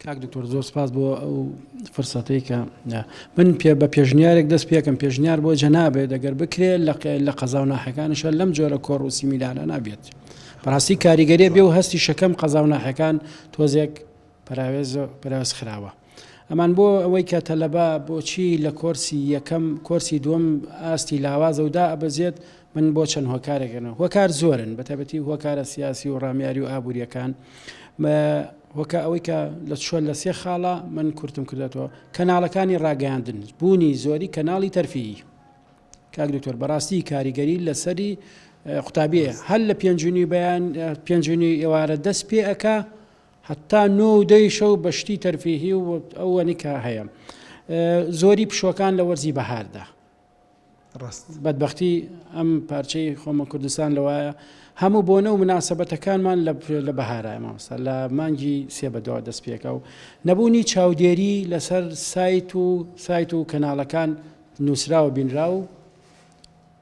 کاک دکتۆر زۆر سپاس بۆ ئەو فرسەتەی کە من پێ بە پێشنیارێک دەست پێکەم پێشنیار بۆ جەنابێت دەگەر بکرێت لە قەزا و ناحەکانیشە لەم جۆرە کۆڕ و سیمیلانە نابێت بەڕاستی کاریگەریە بێ و هەستی شەکەم قەزا و ناحەکان تۆزێک پەراوێز پەراوێز خراوە ئەمان بۆ ئەوەی کە تەلەبە بۆچی لە کۆرسی یەکەم کۆرسی دووەم ئاستی لاوازە و دائەبەزێت من بۆ چەند هۆکارێک هۆکار زۆرن بەتایبەتی هۆکارە سیاسی و ڕامیاری و ئابووریەکان هۆکە ئەوەی کە لە چۆن لە سێ خاڵە من کورتم کردێتەوە کەناڵەکانی ڕاگەیاندن بوونی زۆری کەناڵی تەرفیهی کاک دکتۆر بەڕاستی کاریگەری لەسەری قوتابیە هەر لە پێنجونی بەیان پێنجونی ئێوارە دەست پێ ئەک هەتا نۆ و دەی شەو بە شتی تەرفیهی و ئەوەنی کە هەیە زۆری پشوەکان لە وەرزی بەهاردا ڕاست. بەدبەختی ئەم پارچەی خۆمە کوردستان لەوایە هەموو بۆنە و مناسەبەتەکانمان لە بەهارایە مامۆستا لە مانگی سێ بەدواوە دەست پێکا و نەبوونی چاودێری لەسەر سایت و سایت و کەناڵەکان نووسراوە بینراو و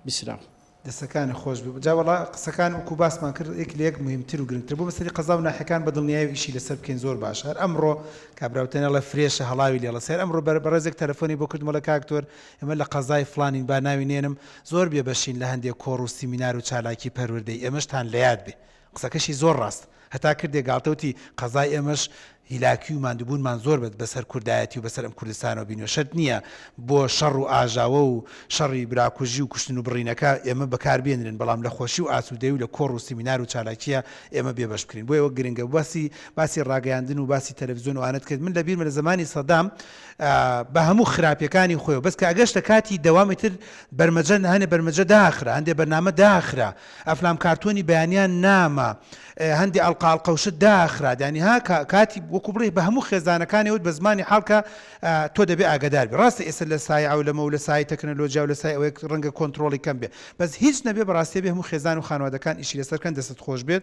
بیسراو. دەستەکانت خۆش بێ جا وەڵا قسەکان وەکو باسمان کرد یەک لە یەک موهیمتر و گرنگتر بۆ مەسەلەی قەزا و ناحیەکان بە دڵنیایەوە ئیشی لەسەر بکەین زۆر باشە هەر ئەمڕۆ کابرا وتەنی ئەڵێ فرێشە هەڵاوی لێڵە سەیر ئەمڕۆ بەڕێزێک تەلەفۆنی بۆ کردم ئەڵێ کاک دکتۆر ئێمە لە قەزای فڵانین با ناوی نێنم زۆر بێ بەشین لە هەندێ کۆڕ و سیمینار و چالاکی پەروەردەی ئێمەشتان لە یاد بێ قسەکەشی زۆر ڕاست هەتا کردێ گاڵتە وتی قەزای ئێمەش هیلاکی و ماندووبوونمان زۆر بە بەسەر کوردایەتی و بەسەر ئەم کوردستانەوە بینیوە شەرت نییە بۆ شەڕ و ئاژاوە و شەڕی براکوژی و کوشتن و بڕینەکە ئێمە بەکار بێنرێن بەڵام لە خۆشی و ئاسوودەی و لە کۆڕ و سیمینار و چالاکییە ئێمە بێ بەش بکرین بۆیە وەک گرنگە باسی باسی ڕاگەیاندن و باسی تەلەفزیۆن و ئەوانەت کرد من لە بیرمە لە زەمانی سەدام بە هەموو خراپیەکانی خۆیەوە بەس کە ئەگەشتە کاتی دەوام ئیتر بەرمەجە هەنێ بەرمەجە داخرا هەندێ بەرنامە داخرا ئەفلام کارتۆنی بەیانیان ناما هەندێ ئەڵقە ئەڵقە و شت داخرا یانی ها کاتی وەکو بڵێ بە هەموو خێزانەکانی وت بە زمانی حاڵ کە تۆ دەبێ ئاگادار بی ڕاستە ئێستا لە سایە و لەمە و لە سایەی تەکنەلۆجیا و لە سایەی ئەوەیە ڕەنگە کۆنترۆڵی کەم بێ بەس هیچ نەبێ بەڕاستی ئەبێ هەموو خێزان و خانەوادەکان ئیشی لەسەر کەن دەستت خۆش بێت.